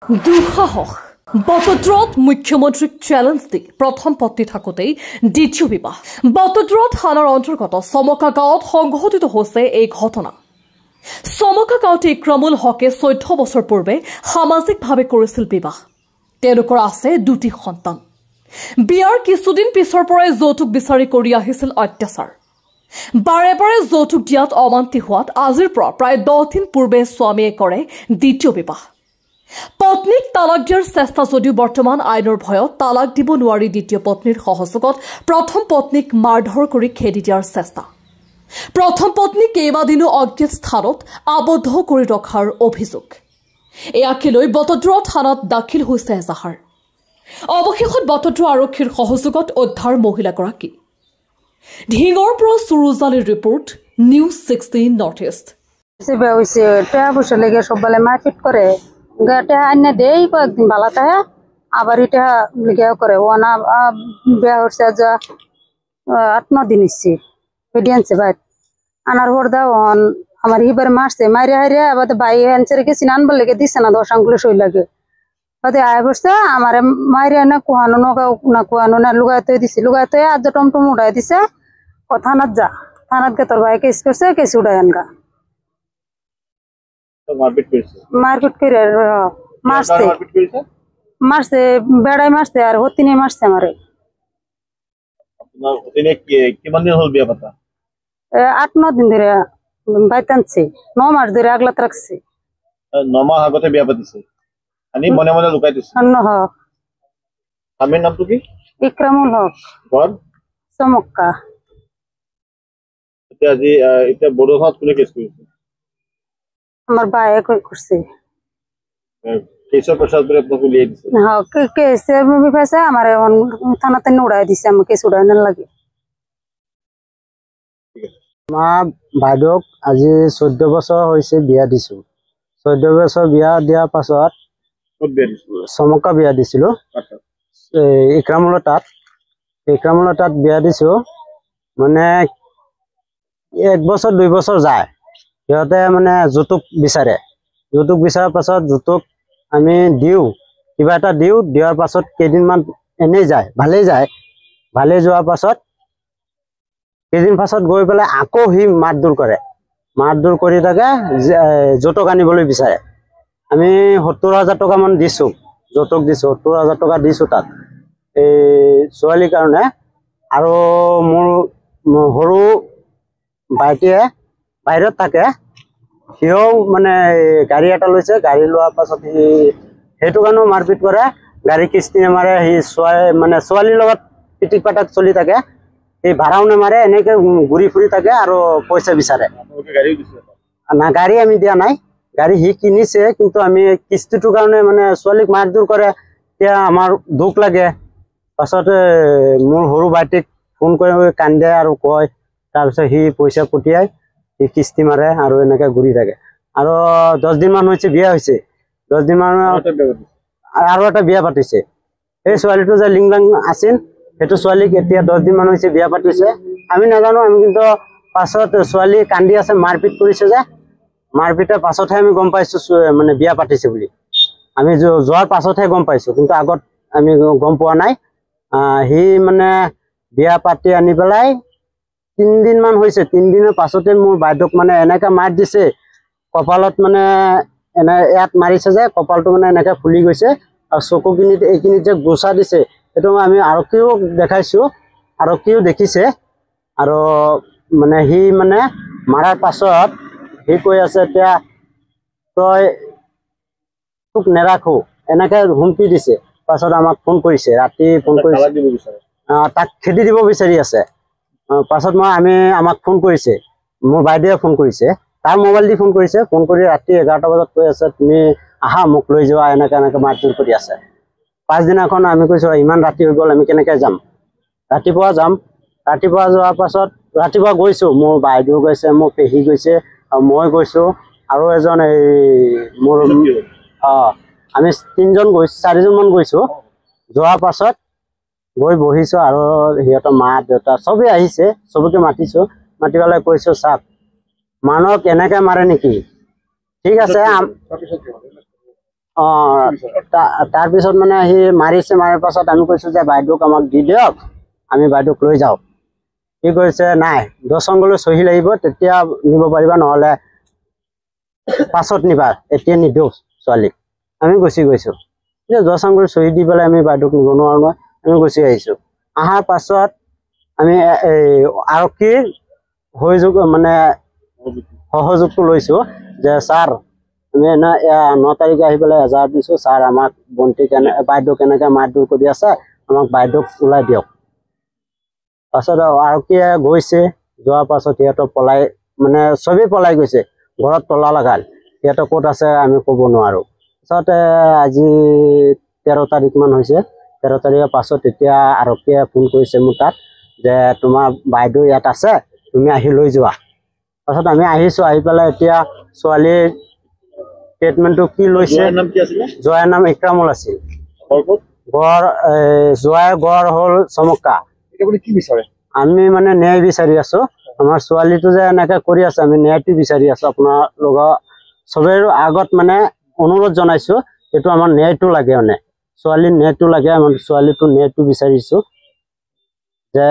দুঃসাহস বটদ্ৰৱাত মুখ্যমন্ত্ৰীক চেলেঞ্জ দি প্ৰথম পত্নী থাকোঁতেই দ্বিতীয় বিবাহ। বটদ্ৰৱা থানাৰ অন্তৰ্গত চমকা গাঁৱত সংঘটিত হৈছে এই ঘটনা। চমকা গাঁৱত ইক্ৰামুল হকে 14 বছৰ পূৰ্বে সামাজিকভাৱে কৰিছিল বিবাহ। তেওঁলোকৰ আছে দুটি সন্তান। বিয়াৰ কিছুদিন পিছৰ পৰাই যৌতুক বিচাৰি কৰি আহিছিল অত্যাচাৰ। বাৰে বাৰে যৌতুক দিয়াত অমান্তি হোৱাত আজিৰ পৰা প্ৰায় 10 দিন পূৰ্বে স্বামীয়ে কৰে দ্বিতীয় বিবাহ। পত্নীক তালাক দিয়াৰ চেষ্টা যদিও বৰ্তমান আইনৰ ভয়ত তালাক দিব নোৱাৰি দ্বিতীয় পত্নীৰ সহযোগত প্ৰথম পত্নীক মাৰধৰ কৰি খেদি দিয়াৰ চেষ্টা। প্ৰথম পত্নীক কেইবাদিনো অজ্ঞাত স্থানত আবদ্ধ কৰি ৰখাৰ অভিযোগ। ইয়াকে লৈ বটদ্ৰৱা থানাত দাখিল হৈছে এজাহাৰ। অৱশেষত বটদ্ৰৱা আৰক্ষীৰ সহযোগত উদ্ধাৰ মহিলাগৰাকী। ঢিঙৰ পৰা সুৰুজ আলীৰ ৰিপৰ্ট, নিউজ 16 নৰ্থ ইষ্ট। মাৰপিট কৰে, আইনে দেই কয়েকদিন ভালো থাকে, আবার এটা লিগেও করে। ও না বিয়া হচ্ছে যা 8-9 দিন ইচ্ছে হেঁটে আনছে ভাই। আনার পর দাও আমার হিবার মারছে, মারিয়া হারিয়া আবার ভাই আনছে রেখেছি আনবার লেগে দিছে না, 10 আঙ্গুলে সই লাগে। বাদে আয় বসছে আমার মারিয়া না কুহানো নগা না কুহানো না লুগাইতে দিছে, লুগাইতে আজ টমটম উড়াই দিছে। ও থানাত যা, থানাত গে তোর ভাই কেস করছে, কেস উড়াই আনগা। মারপিট করে মারছে, মারছে বেড়াই মারছে আর হতিনে মারছে আমারে। 8-9 দিন ধরে বাইতে আনছে, 9 মাস ধরে আগলাত রাখছে। 9 মাস আগতে বিয়া পাতিছে, আনি মনে মনে লুকাই দিছে। স্বামীর নামটো কি? ইকরামুল হক। ঘর? চমক্কা। এতিয়া আজি এতিয়া বড়োহাত কোনে কেস কৰিছে? আমার ভাই করছে। কেসের প্রসাদ করে আপনাকে উলিয়ে দিছে? হ্যাঁ, কেসের পয়সা আমার থানাতে উড়াই দিছে, আমার কেস উড়াই না লাগে। আমাৰ বাইদেউক আজি 14 বছৰ হৈছে বিয়া দিছো। 14 বছৰ বিয়া দিয়াৰ পাছত চমকা বিয়া দিছিলো, ইক্ৰামুলৰ তাত। ইক্ৰামুলৰ তাত বিয়া দিছো, মানে 1 বছৰ 2 বছৰ যায়। সিহঁতে মানে যৌতুক বিচাৰে। যৌতুক বিচৰাৰ পাছত যৌতুক আমি দিওঁ, কিবা এটা দিওঁ। দিয়াৰ পাছত কেইদিনমান এনেই যায়, ভালেই যায়। ভালেই যোৱাৰ পাছত কেইদিন পাছত গৈ পেলাই আকৌ সি মাৰধৰ কৰে। মাৰধৰ কৰি থাকে, যৌতুক আনিবলৈ বিচাৰে। আমি 70,000 টকামান দিছোঁ, যৌতুক দিছোঁ, 70,000 টকা দিছোঁ তাত এই ছোৱালীৰ কাৰণে। আৰু মোৰ সৰু ভাইটিয়ে বাহিৰত থাকে, সিও মানে গাড়ী এটা লৈছে। গাড়ী লোৱাৰ পাছত সি সেইটো কাৰণেও মাৰপিট কৰে, গাড়ী কিস্তি নামাৰে। সি মানে ছোৱালীৰ লগত পিটিক পাটাক চলি থাকে, সি ভাড়াও নামাৰে, এনেকে ঘূৰি ফুৰি থাকে আৰু পইচা বিচাৰে। না, গাড়ী আমি দিয়া নাই, গাড়ী সি কিনিছে, কিন্তু আমি কিস্তিটোৰ কাৰণে মানে ছোৱালীক মাৰধৰ কৰে, তেতিয়া আমাৰ দুখ লাগে। পাছত মোৰ সৰু ভাইটিক ফোন কৰি কান্দে আৰু কয়, তাৰপিছত সি পইচা পঠিয়াই, সি কিস্তি মাৰে আৰু এনেকে ঘূৰি থাকে। আৰু 10 দিনমান হৈছে বিয়া হৈছে, 10 দিনমান আৰু এটা বিয়া পাতিছে। সেই ছোৱালীটো যে লিংলাং আছিল, সেইটো ছোৱালীক এতিয়া 10 দিনমান হৈছে বিয়া পাতিছে। আমি নাজানো, আমি কিন্তু পাছত ছোৱালী কান্দি আছে, মাৰপিট কৰিছে যে, মাৰপিটৰ পাছতহে আমি গম পাইছো মানে বিয়া পাতিছে বুলি। আমি যোৱাৰ পাছতহে গম পাইছো, কিন্তু আগত আমি গম পোৱা নাই। সি মানে বিয়া পাতি আনি পেলাই 3 দিনমান হৈছে। 3 দিনৰ পাছতে মোৰ বাইদেউক মানে এনেকে মাৰ দিছে, কপালত মানে এনে ইয়াত মাৰিছে যে কপালটো মানে এনেকে ফুলি গৈছে, আৰু চকুখিনিত এইখিনিত যে গোচা দিছে, সেইটো আমি আৰক্ষীও দেখাইছো, আৰক্ষীও দেখিছে। আৰু মানে সি মানে মাৰাৰ পাছত সি কৈ আছে এতিয়া তই তোক নেৰাখো, এনেকে হুমকি দিছে। পাছত আমাক ফোন কৰিছে, ৰাতি ফোন কৰিছে, তাক খেদি দিব বিচাৰি আছে। পাছত মই আমাক ফোন কৰিছে, মোৰ বাইদেৱে ফোন কৰিছে, তাৰ মোবাইল দি ফোন কৰিছে। ফোন কৰি ৰাতি 11টা বজাত কৈ আছে তুমি আহা, মোক লৈ যোৱা, এনেকে এনেকে মাৰধৰ কৰি আছে। পাছদিনাখন আমি কৈছোঁ ইমান ৰাতি হৈ গ'ল, আমি কেনেকৈ যাম, ৰাতিপুৱা যাম। ৰাতিপুৱা যোৱাৰ পাছত ৰাতিপুৱা গৈছোঁ, মোৰ বাইদেউ গৈছে, মোৰ পেহী গৈছে, আৰু মই গৈছোঁ, আৰু এজন এই মোৰ আমি 3জন গৈছোঁ, 4জনমান গৈছোঁ। যোৱাৰ পাছত গৈ বহিছোঁ, আৰু সিহঁতৰ মা দেউতা চবেই আহিছে, চবকে মাতিছোঁ। মাতি পেলাই কৈছোঁ চাওক মানুহক এনেকৈ মাৰে নেকি, ঠিক আছে। অঁ, তাৰপিছত মানে সি মাৰিছে। মাৰাৰ পাছত আমি কৈছোঁ যে বাইদেউক আমাক দি দিয়ক, আমি বাইদেউক লৈ যাওঁ। কি কৰিছে, নাই, 10 আঙুলৰ চহী লাগিব, তেতিয়া নিব পাৰিবা, নহ'লে পাছত নিবা, এতিয়া নিদিওঁ ছোৱালীক। আমি গুচি গৈছোঁ। এতিয়া 10 আঙুল চহী দি পেলাই আমি বাইদেউক নিব নোৱাৰোঁ নহয়। আমি গুচি আহিছোঁ। অহাৰ পাছত আমি এই আৰক্ষীৰ সহযোগ, মানে সহযোগটো লৈছোঁ যে ছাৰ, আমি এনে 9 তাৰিখে আহি পেলাই এজাহাৰ দিছোঁ, ছাৰ, আমাক ভণ্টি কেনে বাইদেউ কেনেকৈ মাৰধৰ কৰি আছে, আমাক বাইদেউক ওলাই দিয়ক। পাছত আৰক্ষীয়ে গৈছে। যোৱাৰ পাছত সিহঁতক পলাই, মানে চবেই পলাই গৈছে। ঘৰত তলা লগাল। সিহঁতে ক'ত আছে আমি ক'ব নোৱাৰোঁ। পাছত আজি 13 তাৰিখমান হৈছে। 13 তাৰিখৰ পাছত এতিয়া আৰক্ষীয়ে ফোন কৰিছে মোৰ তাত যে তোমাৰ বাইদেউ ইয়াত আছে, তুমি আহি লৈ যোৱা। পাছত আমি আহিছোঁ। আহি পেলাই এতিয়া ছোৱালীৰ ট্ৰিটমেণ্টটো কি লৈছে। জোঁৱাইৰ নাম কি আছিলে? জোঁৱাইৰ নাম ইক্ৰামুল আছিল। ঘৰ ক'ত? ঘৰ, জোঁৱাইৰ ঘৰ হ'ল চমকা। এতিয়া আপুনি কি বিচাৰে? আমি মানে ন্যায় বিচাৰি আছো। আমাৰ ছোৱালীটো যে এনেকে কৰি আছে, আমি ন্যায়টো বিচাৰি আছো। আপোনাৰ লগত চবেৰ আগত মানে অনুৰোধ জনাইছো, এইটো আমাৰ ন্যায়টো লাগে, মানে ছোৱালীৰ ন্যায়টো লাগে। আমাৰ ছোৱালীটো ন্যায়টো বিচাৰিছো যে